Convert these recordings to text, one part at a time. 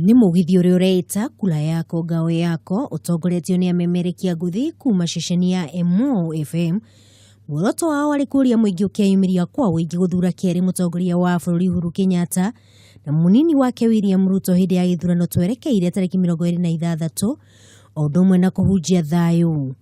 Nĩ mũgithi ũrĩa ũreĩta Kula Yako Ngao Yako ũtongoretio nĩ amemerekia ngũthi kuma ceceni ya Emo FM. Muoroto wao warĩ kũria mũingĩ ũkeyumĩria kwa ũingĩ gũthura kerĩ mũtongoria wa bũrũri Uhuru Kenyatta na mũnini wake William Ruto hĩndĩ ya gĩthurano twerekeire tarĩki 26, o ũndũ ũmwe na kũhunjia thayũ.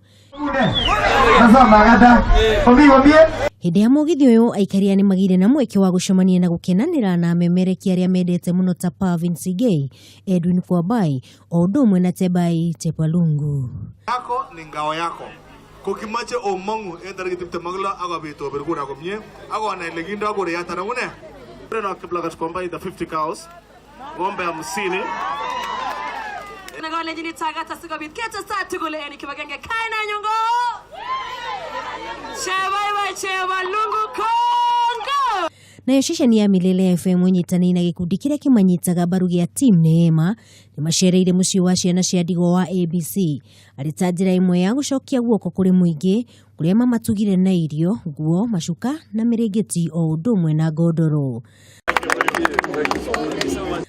Hĩndĩ ya mũgithi ũyũ, aikaria nĩ magĩire na mweke wa gũcemania na gũkenanĩra na amemerekia arĩa mendete mũno ta Pavin Sigei, Edwin Kwabai o ũndũ ũmwe na Tebai Tepalungu. Yako ni ngao yako. Kokimache omong'u en tarikit 26 akobit obir kura komie akonai ile kindo kurayat anan kone. Na Kiplagat Kwambai the 50 cows, ng'ombe 50. Nekalenjini tagat asikobit ketestai tugul en kibagenge. Kainanyun ko Chebaibai Chebalungu Kongo. Nayo ceceni ya Milele FM nyitanĩire na gĩkundi kĩrĩa kĩmanyitaga mbaru gĩa Team Neema nĩ macereire mũciĩ wa ciana cia ndigwa wa ABC arĩ ta njĩra ĩmwe ya gũcokia guoko kũrĩ mũingĩ, kũrĩa mamatugire na irio, nguo, macuka na mĩrĩngĩti o ũndũ ũmwe na ngondoro.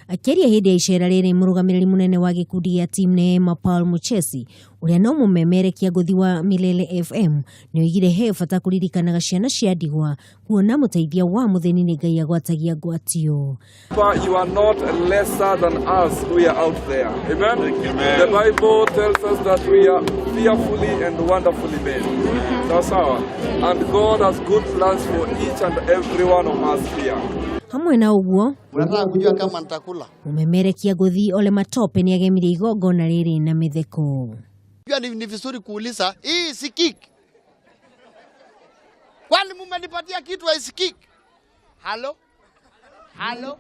Akĩaria hĩndĩ ya icera rĩrĩ, mũrũgamĩrĩri mũnene wa gĩkundi gĩa Team Neema Paul Muchesi, ũrĩa no mũmemerekia ngũthi wa Milele FM, nĩ oigire he bata kũririkanaga ciana cia ndigwa, kuona mũteithia wa mũthĩni nĩ Ngai agwatagia ngwatio. You are not lesser than us who are out there. Amen? Amen. The Bible tells us that we are fearfully and wonderfully made. That's our. And God has good plans for each and every one of us here. Hamwe na ũguo, Unataka kujua kama nitakula? mũmemerekia ngũthi Ole Matope nĩ agemirie igongona rĩrĩ na mĩtheko. Pia ni vizuri kuuliza hii sikiki. Kwani mumenipatia kitu haisikiki? Halo? Halo?